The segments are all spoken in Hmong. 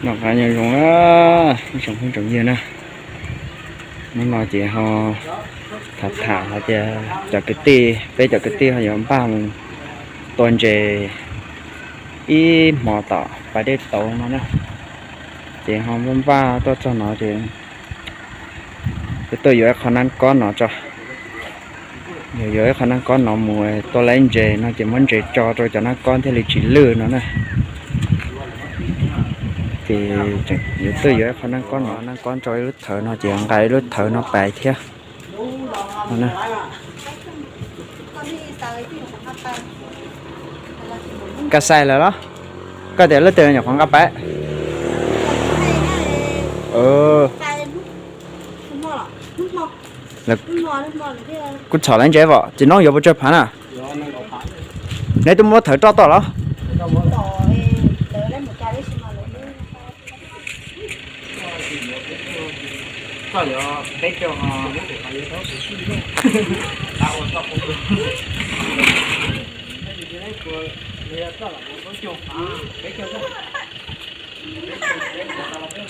Noj qab nyob zoo, ib tsoom phooj tsoom ywg na, hnub no ces ho tham tham hais tias cov kwv tij, peb cov kwv tij ho yuav npaj mus tua ntses ib hmo tom pas dej tauv no na. Ces ho npaj npaj tuaj txog no ces yuav tuaj yuav ib qho nab kob no tso. Yog yuav ib qho nab kob no mus tua laib ntses no ces muab ntses tso rau cov nab kob thiaj li tsis lwj no na. Ces yuav tuaj yuav ib qho nab kob no, nab kob tso ib lub thawv no ces nqa ib lub thawv no pais thiab. Koj xais lawm los? Koj tias lub twg nyuam qhuav nqa pais? Kuv txhom laib ntses vom tsis noob yuav puas tsawg phav na? Neb twb muab thawv roj toj los?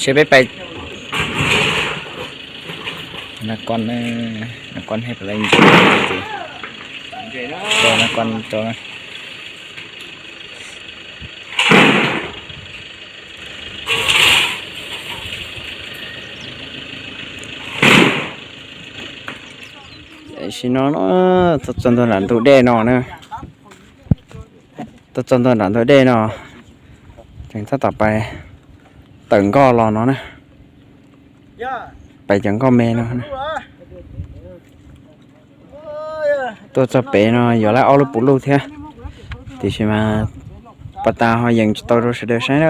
Seb peb pais. Nab kob, nab kob hej pais laib ntses, nab kob rau. Tam sim no tuaj txog ntua nram ntug dej no na. Tuaj txog ntua nram ntug dej no, tseem tab tom pais tawm nkoj los no na. Pais cov nkoj me no. Tuaj txog pem no yuav laib ob lub puv luj thiab, tiam sis mas pas tas ho yees tsis tau rau sawv daws saib na,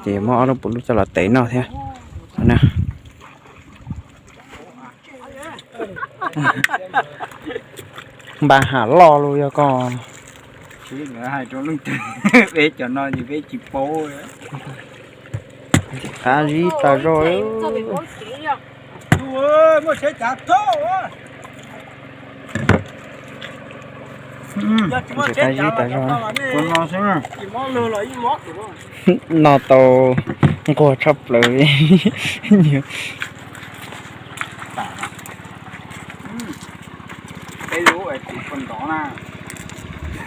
ces muab ob lub puv luj coj los tev noj thiab. Npaj ham loj lug yog koj. Hais rau leej twg, peb cov no ces peb tsis paub. Qab zib tas zog. Qab zib tas zog. No tau nquag tshaj plaws.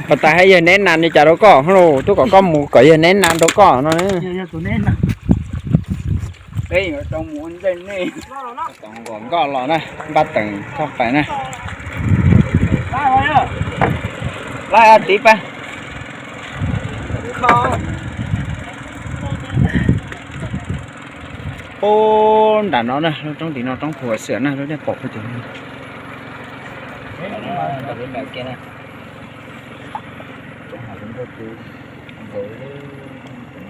Pas tas hais yawg neb nas li cas rau koj, tub kom koj mus kom yawg neb nas rau koj no. Nkoj los na, npaj teem koj pais na. Laib tiv pab. Pub nram no na, lub roob tim no roob Phu Xwm na, lub nej pom pub tim no.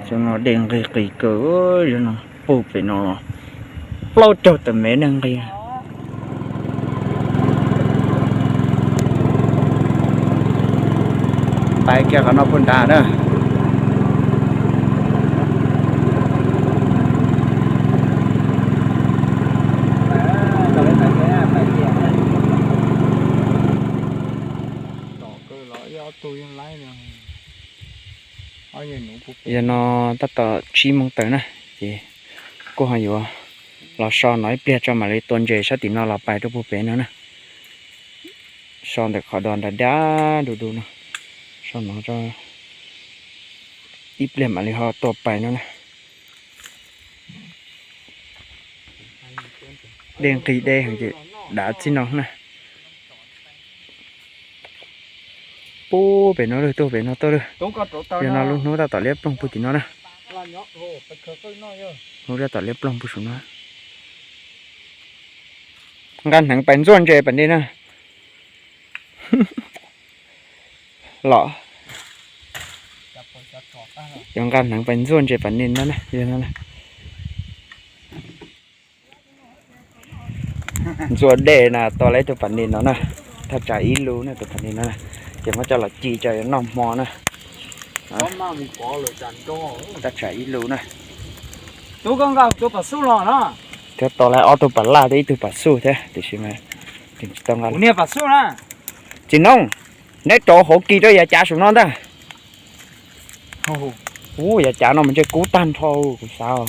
Xyoo no dej nqig qis kawg, no pug pem no los plaub caug tawm mev neeg nqis. Pais kiag qhov no puag nrad na. Yog no tab tom tsib moos tawm na, ces kuj ho yuav los so no ib pliag tso mam li tua ntses sab tim no los pais rau puag pem no na. So ntawm qhov do nrad dab du du no, so no ib pliag mam li ho tua pais no na. Dej nqig deb heev ces dav txij no na. Pub pem no lawm, tuaj pem no tuaj lawm. Yog no lub hnub tab tom liab ploog puag tim no na. Hnub tab tom liab ploog puag saum no. Nqa hneev pais ntxuaj ntses pas ntej na. Los, yuav nqa hneev pais ntxuaj ntses pas ntej no na. Ntxuaj dej na, tua lawm tus pas ntej no na. Thaj tsam ib lub na, tus pas ntej no na, ces muab coj los ci tso yuav noj hmo na. Thaj tsam ib lub na. Thiab tua lawm ob tug pas laj thiab ib tug pas xuj thiab, tiam sis mas tsis tau nqa. Tsis noob, neb rauv hauv kis rau yav cav saum no ntag. Ub, yav cav no mas ntshe kub tag nrho kuv xav.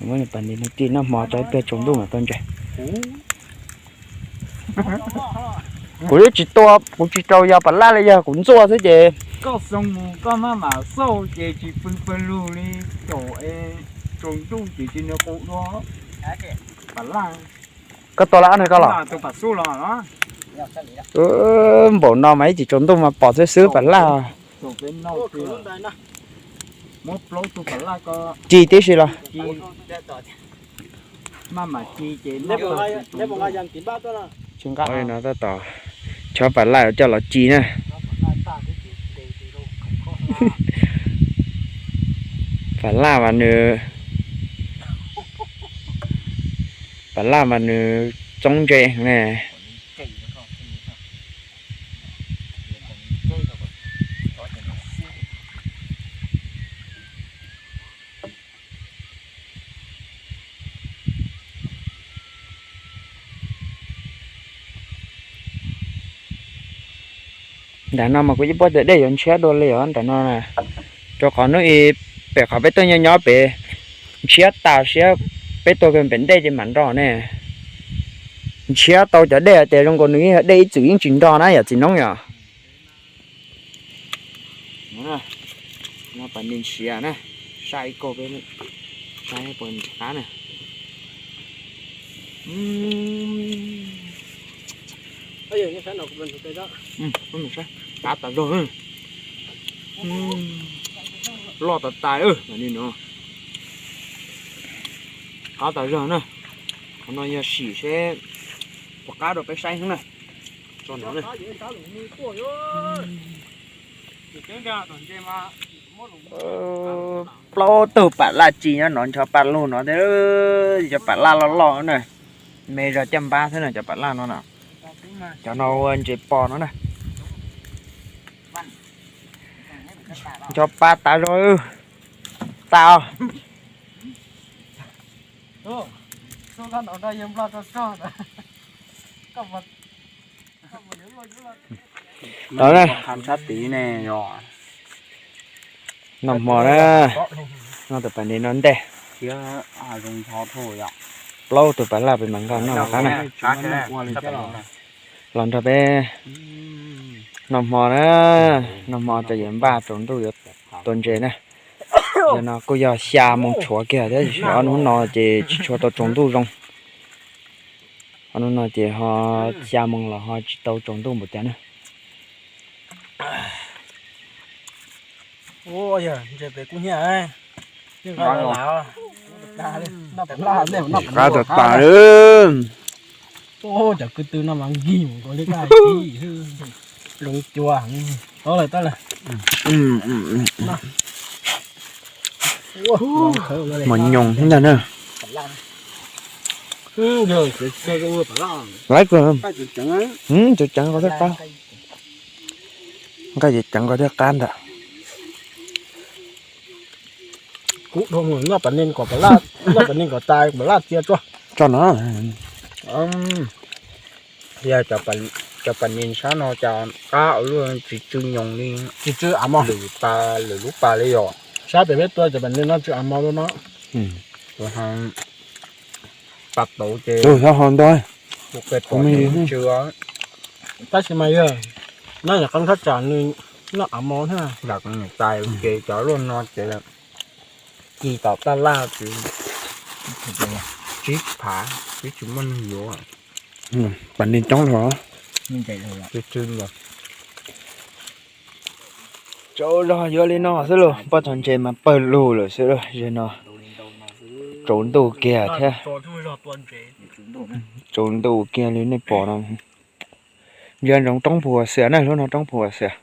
Muab pas nti no ci noj hmo tso ib pliag tsaus ntuj mam tau ntses. Kuv twb tsis tua, kuv tsis rau yog pas laj li, yog kuv ntxuaj xwb ces. Koj xoo mus koj maj mam xauj ces tsis pw pawg lug li, caum es tsaus ntuj ces tsis nrog qus dua. Pas laj. Koj tua lawm ob nrog koj los? Npaum no mas ib chim tsaus ntuj mas pom xwb xwb pas laj. Ci tib si los? Tsis nqa no tab tom chob pas laj coj los ci na. Pas laj mas nws, pas laj mas nws txoob ntse ne. Nram no mas kuv yeej paub tias dej yuav ntshiab dua li os nram no na. Rau qhov hnub i pem qhov peb tuaj nyob nyob pem ntshiab tas siab, peb tuaj kiag pem ntej ces mam nro ne. Ntshiab tau cov dej hais tias zoo nkaus nws yeej yog dej ib txwm yeej tsis nro na yom txiv noob yom. No pas nti ntshiab na, saib ib kauj peb saib puas nrhiav na. Qab tas zog, loj tas tas, qab tas zog na. Qhov no yog sim seb puas qab rau peb saib xwb na. Plaub tug pas laj ci nyob no ncho paj lug no thiab, cov pas laj loj loj na. Me zog caj npab thiab na cov pas laj no na. Cov no ua ntses pos no na. Ncho pa tas zog, tas. Noj hmo na, noj tus pas nti no ntej. Plaub tus pas laj pem mas nkag noj qab na. Los nrog peb noj hmo na, noj hmo tso yawm npaj tsaus ntuj yuav tua ntses na. Yog no kuj yog xya moo tshuav kiag thiab, ob hnub no ces tsis tshua tau tsaus ntuj zoo. Ob hnub no ces ho xya moo los ho tsis tau tsaus ntuj npaum cas na. Qab tas tas. Cov kwv tw no mas nkig mus li, zoo cua. Mos nyoos ntag na. Laiv kawg, ceev ceev koj thiaj qab. Nqaij ceev ceev koj thiaj qab ntag. Kuv dhau mus noj pas nees kom, noj pas nees kom tas pas laj txia tso. Tso no. Yog cov pas nees sab no cas qab ua luaj tsis tsw nyoos li, tsis tsw av mos lwm pas, lwm lub pas li yom. Sab pem peb tua cov pas nees no tsw av mos dua no. Pas tauv ces tus xyov ho ntau, tus qe pom ces tsw. Tab sis mas yog noj yam qee thaj tsam nws noj av mos thiab. Yam qee niam tais ces cov luaj no ces ci tom taj laj ces tsib phav twb tsis muaj neeg yuav. Pas nees coob los. Tsw tsw ntawd. Tsaus zog yuav li no xwb lauj, pob txha ntses mas pawg lug lawm xwb lauj. Zaum no tsaus ntuj kiag thiab. Tsaus ntuj kiag li nej pom no. Ntsia ntsoov roob Phu Ua Xias na, lub no roob Phu Ua Xias.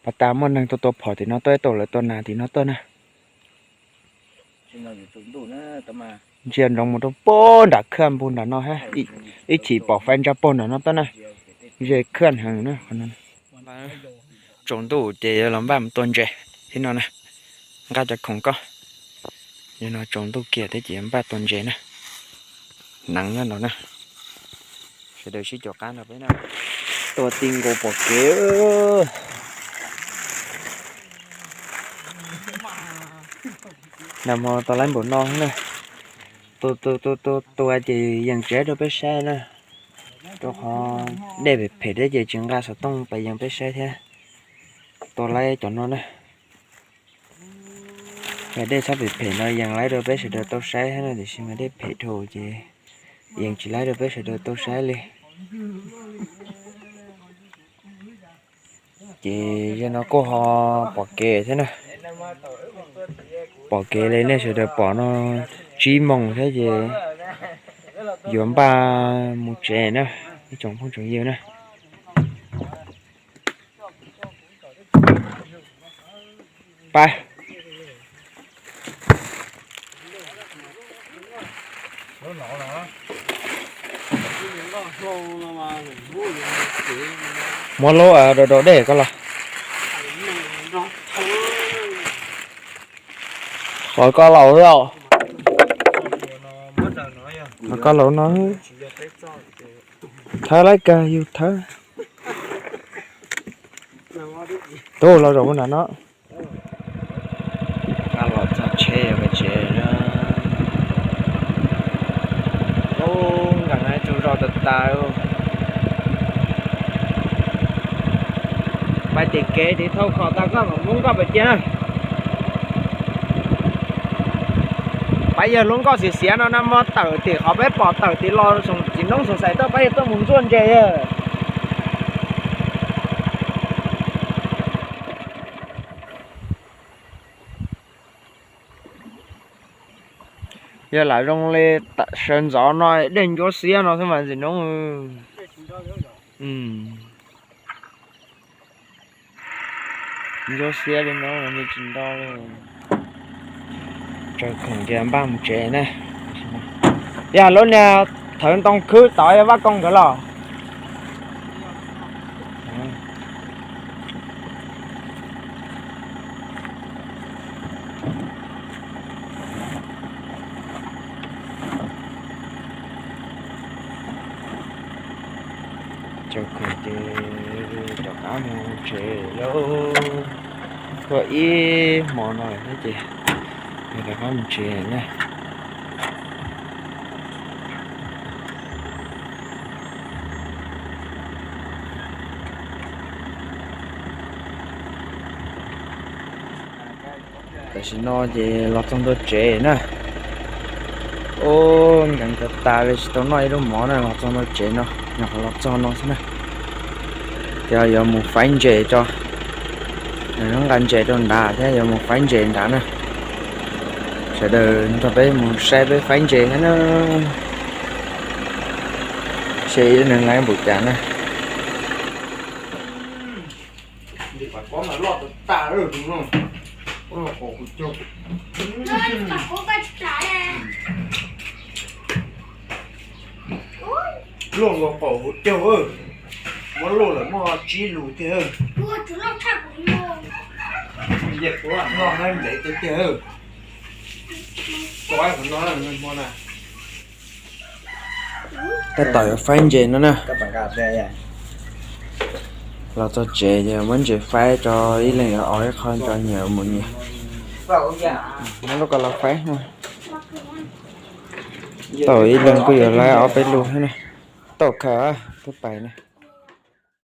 Pas tas muaj neeg tuaj tua phom tim no tuaj, ib tug lawv tua nas tim no tuaj na. Ntsia ntsoov mus rau pem nram khaj npug nram no hab, ib chim pom fais ntsa paug nram no tuaj na. Ze khaj heev na. Tsaus ntuj ces yuav los npaj mus tua ntses thiab no na. Nqa cov khoom koj. Yog no tsaus ntuj kiag thiab ces yuav npaj tua ntses na. Hneev nyob no na. Sawv daws sib caum qab nrog peb na. Tua ti nkaus pom kev. Nag hmo tau laib npaum no na. Tua tua tua tua ces yees tsev rau peb saib na. Rau qhov dej phem phem thiab ces tsis nqa xov tooj pais yees peb saib thiab. Tua laib cov no na. Yog dej txhob phem phem no yees laib rau peb sawv daws tau saib thiab na, tiam sis mas dej phem dhau ces yees tsis laib rau peb sawv daws tau saib li. Ces yog no kuj ho pom kev thiab na. Pom kev li nej sawv daws pom no, tsib moos thiab ces yuav npaj mus tsev na, ib tsoom phooj tsoom ywg na. Pab. Muab lub dau dau dej koj los. Qhov koj laus xwb os. Qhov koj laus no. Thawb laib kawg yus thawb. Tub los zaum nram no. Los txog tsheb pem tsev. Ub, nkees na, tsaug zog tas tas. Pais tim kev tim thauj kho tag koj mam muab nkoj pem cia na. Pab yawg lub nkoj xiav xiav no na, muab tawm tim qhov peb pom tawm tim los txiv noob xav xais tuaj, pab yawg tuaj mus ntsuaj ntses. Yog lam zoo li sawv ntxov no dej ncuab xiab no xwb mas ntxim noob. Ncuab xiab li no tsis nto li. Tsaws khoom ces npaj mus tsev na. Yog lub niag thawv ntoo khwb tod yog Vaj Koob nkawd los. Tsaws khoom ces rov qab mus tsev lauj. Tuaj ib hmo no thiab ces rov qab mus tsev na. Tam sim no ces los txog ntua tsev na. Ub, nkees tas tas li tsis tau noj ib lub mov na, los txog ntua tsev no, nyuam qhuav los txog no xwb na. Ces yuav mus faib ntses tso, nqa ntses rau nrad thiab yuav mus faib ntses nrad na. Sawv daws nrog peb mus saib peb faib ntses thiab na. Seb nws laib npaum cas na. Luaj nkaus qaum hauv caug, muab luaj lawm muaj tsib lus tiag. Ntev tiag tiag. Tab tom yuav faib ntses no na. Los txog tsev ces muab ntses faib tso, ib leeg yuav ua ib qho tso nyias mus nyias. Muab lub ko los faib. Tau ib leeg kuj yuav laib ob peb lub thiab na. Tau khaws, twb pais na.